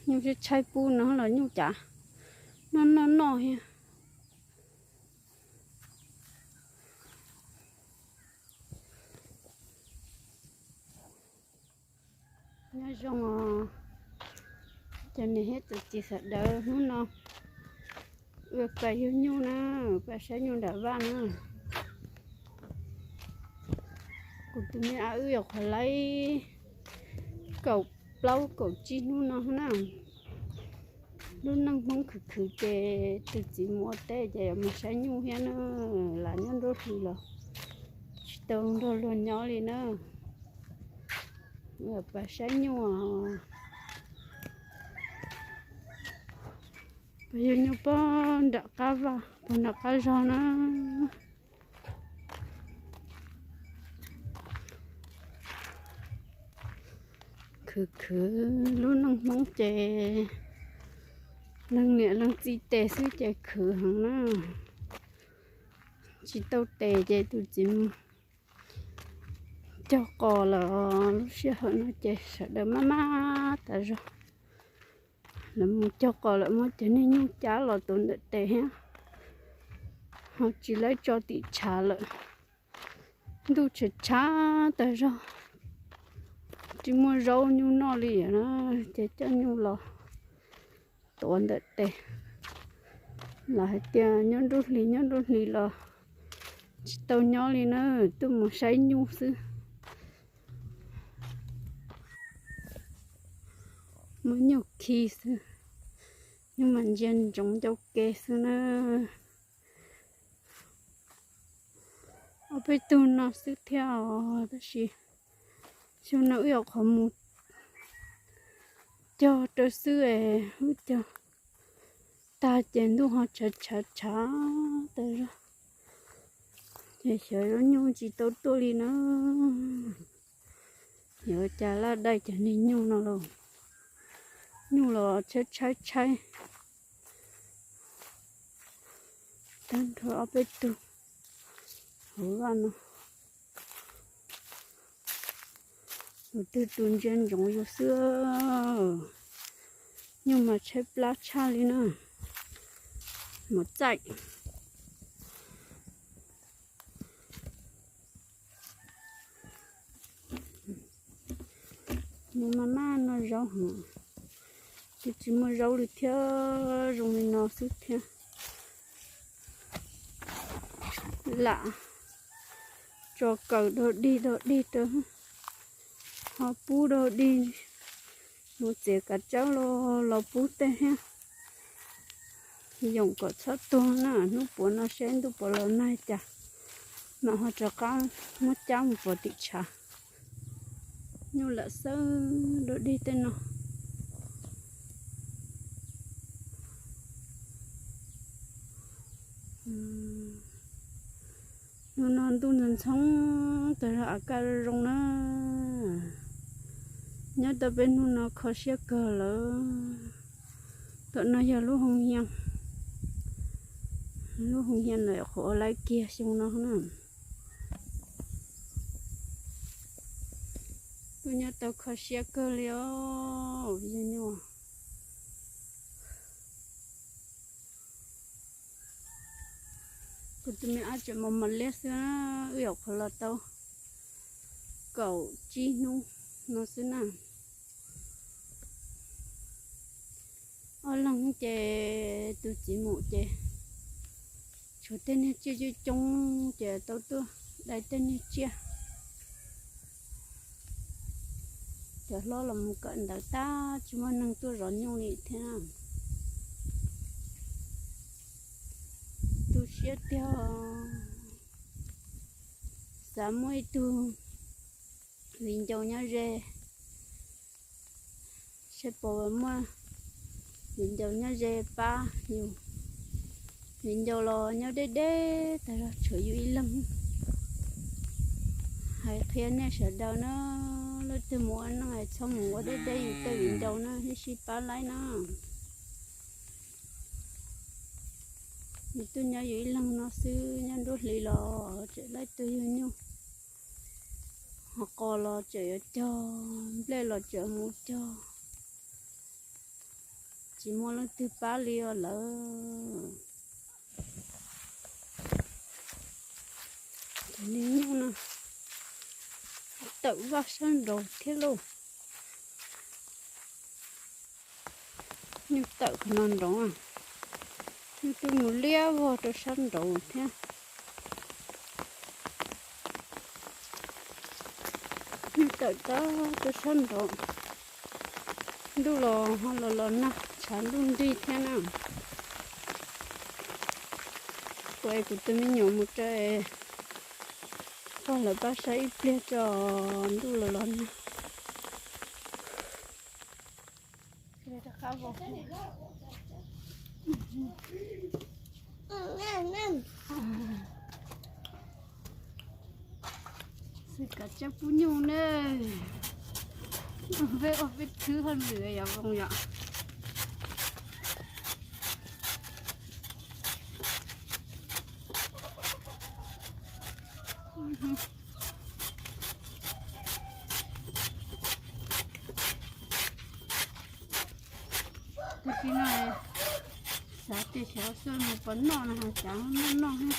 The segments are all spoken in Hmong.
Nyuj tshaib tshaib pub no los nyuj cas noj noj noj thiab. Nyob zoo os cov niam thiab txiv sawv daws, hnub no ua pas yug nyuj na, pas saib nyuj nram vaj na. Kuv tus me ab wb yuav qhuav laib kaum plaub kaum tsib hnub no na. Lub neej Hmoob khwv khwv ces tus txiv mus ua teb ces yuav mus saib nyuj thiab na. Lam nyob nruab hlis los tsis tau nrog luag nyob li na. Pas saib nyuj, pas yug nyuj pog nram qab vaj, pog nram qab zog na. Khwv khwv, lub neej Hmoob ces leej niam leej txiv tes xwb ces khwv heev na. Tsis tau tes ces tus txiv mus cog qos lawm. Lub sij hawm no ces sawv daws maj maj tas zog. Lawv mus cog qos lawm muab cov niag nyuj cab los tuav ntawm tes thiab, ho tsis laib tso tim tshav lawm. Ntuj tshav tshav tas zog, tsis muaj zaub nyuj noj li na, ces coj nyuj los tuav ntawm tes. Los hais tias nyob nruab hlis nyob nruab hlis los tsis tau nyob li na, tuaj mus saib nyuj xwb. Muab nyuj khi xwb, nyuj mas ntsia ntsoov ncauj ke xwb na. Ob peb tug no xwb thiab os, tab sis xyoo no wb yuav qhov mus cog rau xwb es wb cog tag ces ntuj ho tshav tshav tshav tas zog, ces xyov zaub nyuj tsis tau tuaj li na. Yuav cas laj dai cov niag nyuj no los, nyuj los tshaib tshaib tshaib. Tag nrho ob peb tug hauv vaj no, tus twg tus ntsia ntsoov yus xwb. Nyuj mas tshaib plab tshaj li na. Mus txaij. Mus maj maj noj zaub heev, twb tsis muaj zaub li thiab, zoo li no xwb thiab. Lam tso kaws dog dig dog dig rau, ho pub dog dig, mus txiav kav tsawb los los pub tej thiab. Yoom kom txhob tuag na, hnub puav no seb ntuj puav los nag cas, mam ho rov qab muab cab mus pov tim tshav. Nyuj lam xawb dog dig tej no. Hnub no ntuj ntxhoo ntxhoo tas zog, av kaj zoo na. Nyob tau peb hnub no kho siab kawg lawm. Tom no yog lub hoo hias, lub hoo hias ntawm qhuav ua laib kiag xyoo no na. Kuj nyob tau kho siab kawg li os, yog nyuaj. Kuv tus me ab tseem mos mos liab xwb, wb yuav qhuav los tau kaum tsib hnub no xwb na. Ob leeg ces tus txiv mus ces tshuav tej niag tsiaj coob coob ces tau tuaj dai tej niag tsiaj. Cov hlob los mus kawm ntawv tag tsis muaj neeg tuaj zov nyuj li thiab. Tu siab tiag. Xav muaj ib tug viv ncaus nyob ze, seb puas muaj viv ncaus nyob ze pab yus. Viv ncaus los nyob deb deb tas zog tshuav yus ib leeg. Hais qhia nej sawv daws na, leej twg mus ua neej es txhob mus ua deb deb yus tej viv ncaus na, sib sib pab laib na. Yus twb nyob yus ib leeg no xwb, nyob nruab hlis los tseem laib tug yug nyuj, ho qos los tseem yuav cog, nplej los tseem mus cog. Tsis muaj leej twg pab li os lawm. Cov niag nyuj no tawm vaj sab nraud thiab lauj. Nyuj tawm qhov no nraud, nyuj twb mus liab vog rau sab nraud thiab. Nyuj tawm tag rau sab nraud. Ntuj los ho los los nag, tshav ntuj nrig thiab na. Kuv es kuv tus me nyuam mus rau pog lawv pab saib ib pliag tso, ntuj los los nag. Xwb kav tsij pub nyuj ne. Peb ua peb thwb hauj lwm yom, zoo yom. Tus tib no xav tias xyov xyoo mus puas noj no, ho cav noj noj thiab.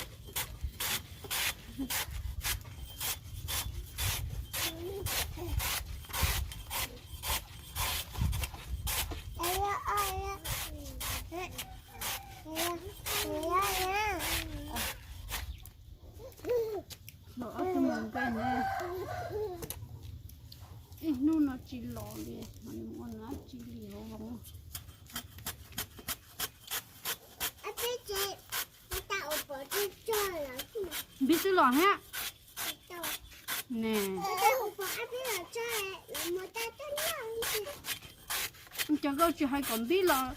Los ob tug mus nqe ne. Ib hnub no tsis los li, ua dab tsi li hauv voos. Npib twb los thiab ne. Cov nkauj tsis hais kom npib los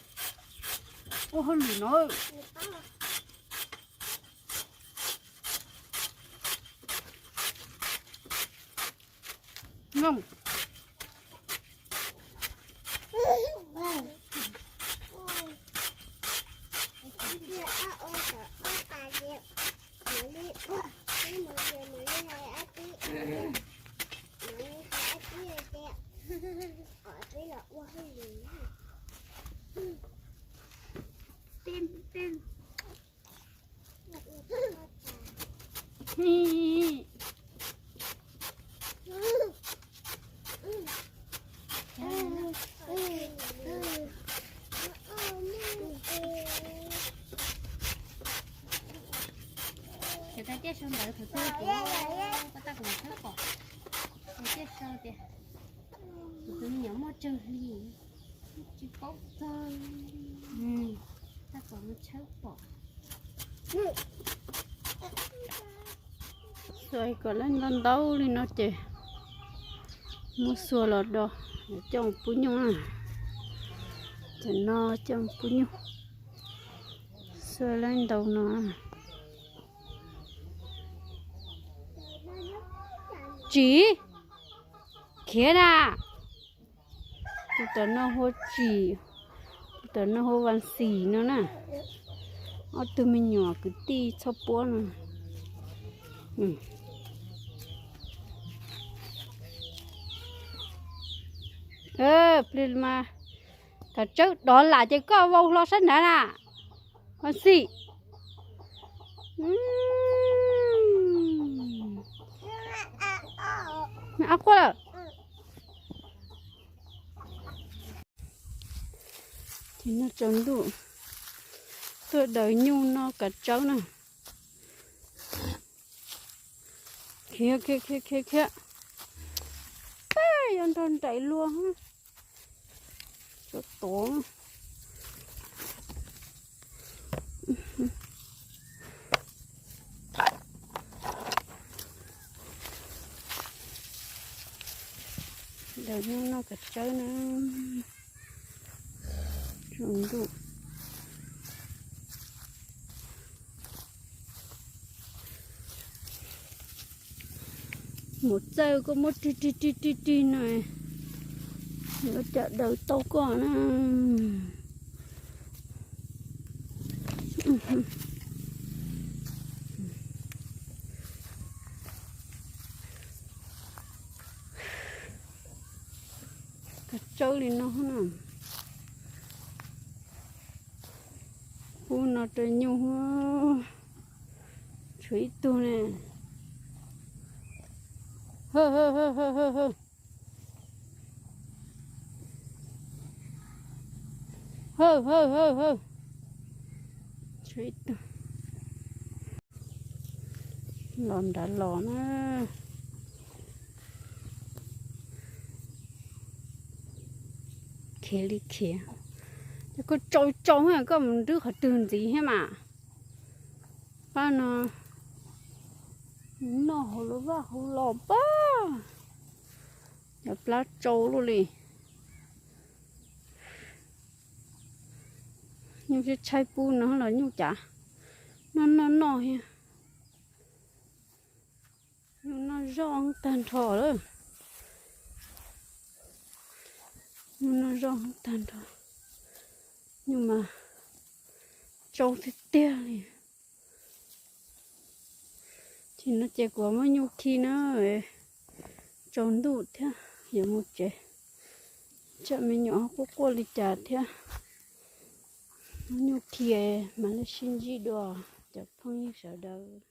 ua hauj lwm no. Noo. Ces tag tiaj sau ntawv thaum twg kuv, tag kuv tshawb pom. Tag tiaj sau tias kuv tus me nyuam muaj tsawg hli, tsis paub txog. Tag kuv mus tshawb pom. Xuas kom lawv ntau ntau li no ces muab xuas los do coj pub nyuj na. Cov no coj pub nyuj. Xuas lawv ntau no. Tsim, khiav na. Tus tom no hu ua Tsim, tus tom no hu ua Vas Xim no na. Ob tug me nyuam kwv tij txhob puab no. Plig mas, kav tsawb dov lam ces koj vau hlo sab nrad na. Vas Xim. Ab quaj lawm. Ces no tsaus ntuj tuaj daws nyuj noj kav tsawb na. Khiav khiav khiav khiav khiav. Peb yuav nrog nraim luag. Tov. Daws nyuj noj kav tsawb na. Tsaus ntuj. Mus txawj koj muab rig rig rig rig rig no, yuav cas daws tau koj na. Kav tsawb li no na. Ub, no rau nyuj, tshuav ib tug ne. Hawj, hawj, hawj, hawj. Tshuav ib tug los nrad los na. Khiav li khiav. Ces koj tsau tsau, koj mus nrhiav qhov twg ntxiv thiab mas. Pab no noj hauv lub vaj hauv los pab. Cov plab tsau luaj li. Nyuj tshaib tshaib pub no los nyuj cas noj noj noj thiab. Nyuj noj zoj tag nrho lawm. Nyuj noj zoj tag nrho. Nyuj mas tsau tiag tiag li. Ces no ces kuv muab nyuj khi na, tsaus ntuj thiab yuav mus tsev. Tsam me nyuam quaj quaj li cas thiab. Muab nyuj khi mam li sib ntsib dua cov phooj ywg sawv daws.